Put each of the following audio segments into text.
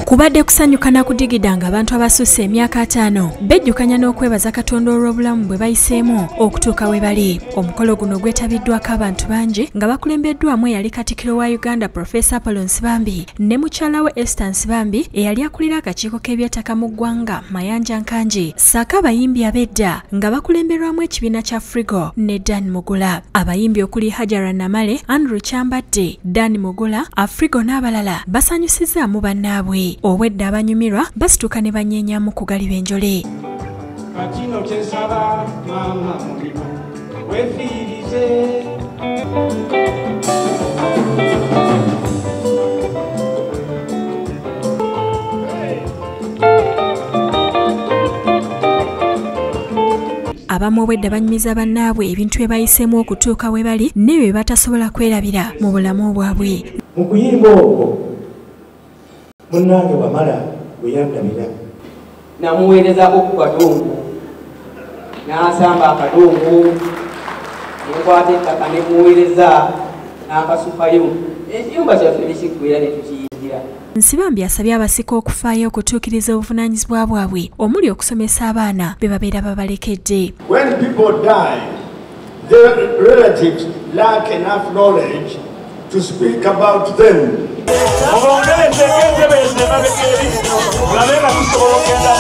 Kubadde kusanyuka na kudigida nga abantu abasusse emyaka 5 bejjukanya n'okwebaza Katonda olw'obulamu bwe bayiseemu okutuuka we bali. Omukolo guno gwetabiddwako abantu bangi nga bakulembeddwamu eyali Katikkiro wa Uganda Professor Apollo Nsibambi ne mukyala we Esther Nsibambi eyali akulira akakiiko k'ebyettaka mu ggwanga Mayanja Nkangi, ssaako abayimbi ab'edda nga bakulemberwamu ekibiina kya Frigo ne Dan Mugula. Abayimbi okuli Hajara Namale, Andrew Kyambadde, Dan Mugula, Afrigo n'abalala basanyusizaamu bannaabwe. Obwedda abanyumirwa basituka ne banyenyamu ku galiba enjole. Kino kyensaba mama mulimu wefiirize. Abamu obwedda banyumiza bannaabwe ebintu bye bayiseemu okutuuka we bali n'ebyo bye batasobola kwerabira mu bulamu bwabwe. Mu kuyimba okwo munnange wamala bwe yandabira namuweerezaako ku kadongo, n'asamba akadongo, nenkwata ettaka ne muweereza n'akasukayo, ekiyumba kyaffe ne kiggwera ne tukiyingira. Nsibambi asabye abasika okufaayo okutuukiriza obuvunaanyizibwa bwabwe omuli okusomesa abaana be babeera babalekedde. When people die, their relatives lack enough knowledge to speak about them.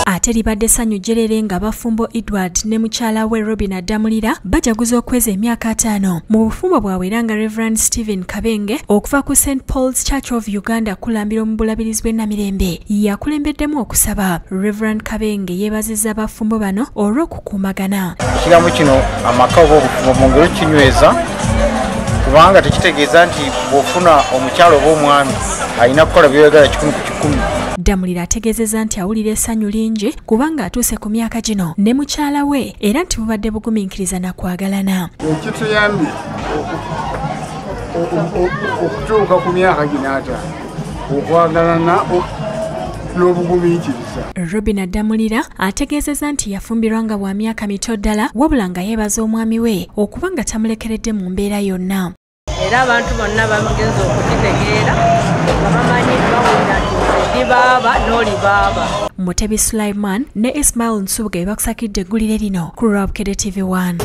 Ate libadde ssanyu jjerere nga abafumbo Edward ne mukyala we Robin Addamulira bajaguza okweza emyaka 5 mu bufumbo bwabwe era nga Reverend Stephen Kabenge okuva ku St Paul's Church of Uganda kulambira mu bulabirizi bw'e Namirembe yakulembeddemu okusaba. Reverend Kabenge yeebazizza abafumbo bano olw'okukuumagana. Ekigambo kino amaka oba obufumbo mu ngeri kinyweza, kubanga tekitegeeza nti bw'ofuna omukyala oba omwami alina kukola by'oyagala 100 ku 100. Ddamulira ategeezezza nti awulira essanyu lingi kubanga atuuse ku myaka gino ne mukyala we era nti bubadde bugumiikiriza na kwagalana. Ekituyambye okutuuka ku myaka gino 5 okwagalana n'obugumiikiriza. Robin Addamulira ategeezezza nti yafumbirwa nga bwa myaka mito ddala wabula nga yeebaza omwami we okuba nga tamulekeredde mu mbeera yonna. Era abantu bonna bamugenza okukitegeera nga bamanyi bawulira nti ndi baaba n'oli baaba. Mutebi Sulaiman ne Ismail Nsubuga be bakusakidde eggulire lino ku Lwabukede TV 1.